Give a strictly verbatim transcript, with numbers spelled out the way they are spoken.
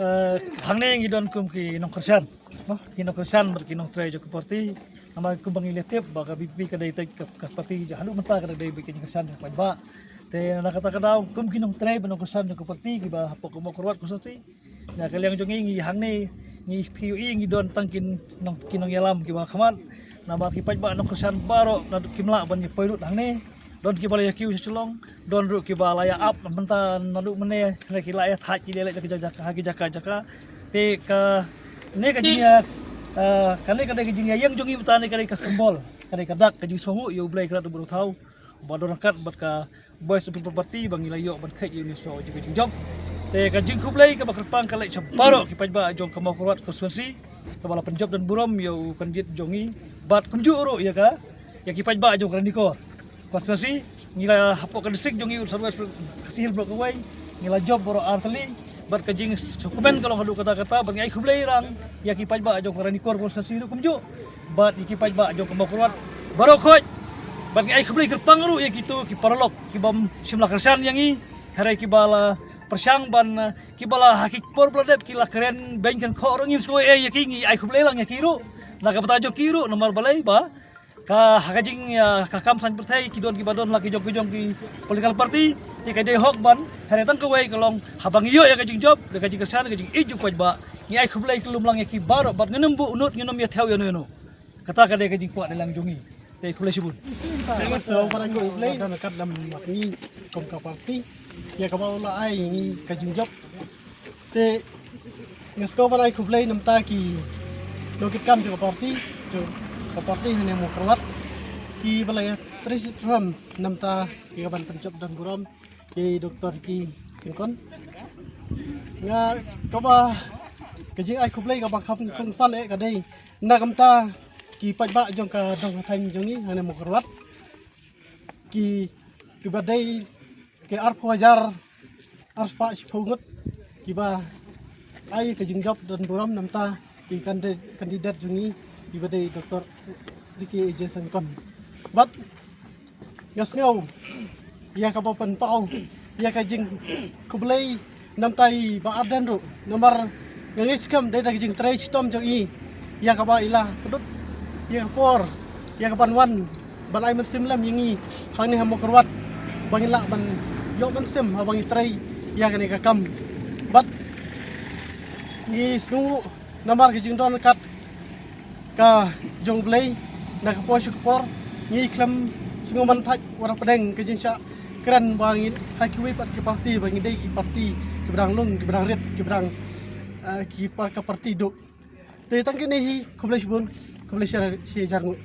Eh, hangne ngi don kum ki nongkyrshan, no? Ki nongkyrshan bad ki nongtrei jong ka parti. Namar kumba ngi la tip ba ka VPP ka dei ka, ka parti jong haduh mynta ka dei bad ki nongkyrshan jong ka paidbah. Te na kata ka daw kum ki nongtrei bad nongkyrshan jong ka parti kiba hapoh ka Mawkyrwat constituency, na ka liang jong ngi, ngi hangne ngi phi ïohi ngi don tang ki nong, ki nongïalam kiba khmat. Namar ki paidbah nongkyrshan baroh naduh kim lah ban ïa poi lut hangne. Don kiba la ïa kiew sha Shillong, don ruh kiba la ïa ap mynta naduh mynne, hynrei ki la ïa thait ki leit leit ha ki jaka, ha ki jaka jaka. Te kane ka jingïa, eh, kane ka dei ka jingïaïeng jong ngi mynta ne, ka dei ka symbol, ka dei ka dak ka jingsngewnguh ïa U Blei ka rat U Blei U Thaw ba don ryngkat bad ka Voice of People Party ba ngi la ïoh ban kheit ïa une u shnong jong ka jingjop. Te ka jingkhublei kaba kyrpang ka leit sha baroh ki paidbah jong ka Mawkyrwat constituency kaba la pynjop don burom ïa u candidate jong ngi bad kumjuh ruh ïa ka, ïa ki paidbah jong ka Ranikor constituency. Ngi la hapoh ka district jong ngi u South West Khasi Hills Block kawei, ngi la jop baroh ar tylli bad ka jingsngewkmen ka long haduh katta katta bad ngi ai khublei rang ïa ki paidbah jong ka Ranikor constituency ruh kumjuh bad ïa ki paidbah jong ka Mawkyrwat baroh khoit. Bad ngi ai khublei kyrpang ruh ïa kito ki paralok ki bym shym la kyrshan ïa ngi, hynrei kiba la pyrshang ban, eh, kiba la ha ki por ba la dep ki la kren beiñ kren khoh ruh ngim sngew ei ei ïa ki, ngi ai khublei lang ïa ki ruh na ka bynta jong ki ruh, namar balei ba ka ha ka jing, eh, ka kam saiñ pyrthei ki don kiba don la ki jong ki jong ki political party. Te ka dei hok ban, hynrei tang kawei ka long haba ngi ïoh ïa ka jingjop, ïa ka jingkyrshan, ïa ka jingïeit jong u paidbah, ngi ai khublei kyllum lang ïa ki baroh bad ngin ym buh nud, ngin ym ïa thew ïano ïano. Kata ka dei ka jingkwah dei lang jong ngi. Te khublei shibun. Sngewbha ban ai khublei don kat lam ngi kum ka parti ïa kaba u la ai ngi ka jingjop. Te nga sngewbha ban ai khublei namta ki nongkitkam jong ka parti, jong ka parti hangne Mawkyrwat, kiba la ïatrei shitom namta ïa kaban pynjop don burom ïa i Doctor Ricky Syngkon. Nga kaba ka jingai khublei kaba kham kongsan eh ka dei na ka bynta ki paidbah jong ka dong ka thaiñ jong ngi hangne Mawkyrwat, ki, kiba dei ki arphew hajar arspah shiphew ngut kiba ai ka jingjop don burom namta ki candidate, candidate jong ngi kiba dei Doctor Ricky A J Syngkon. Bad nga sngew ïa kaba pynpaw ïa ka jingkhublei namta i Bah Ardent ruh, namar nga ngeit skhem dei da ka jingtrei shitom jong i ïa kaba i la pynlut ïa ka por ïa kaban wan ban ai mynsiem lem ïa ngi hangne ha Mawkyrwat ba ngin lah ban ïoh mynsiem haba ngi trei ïa kane ka kam. Bad ngi sngewnguh namar ka jingdon kat ka jong U Blei na ka por sha ka por ngi khlem sngewman thait wat hapdeng ka jingshah kren ba ngi ha kiwei pat ki parti ba ngi dei ki parti kiba dang lung, kiba dang rit, kiba dang, eh, ki par-, ka parti duh. Te tang kine hi, khublei shibun, khublei shi, shi hajar nguh.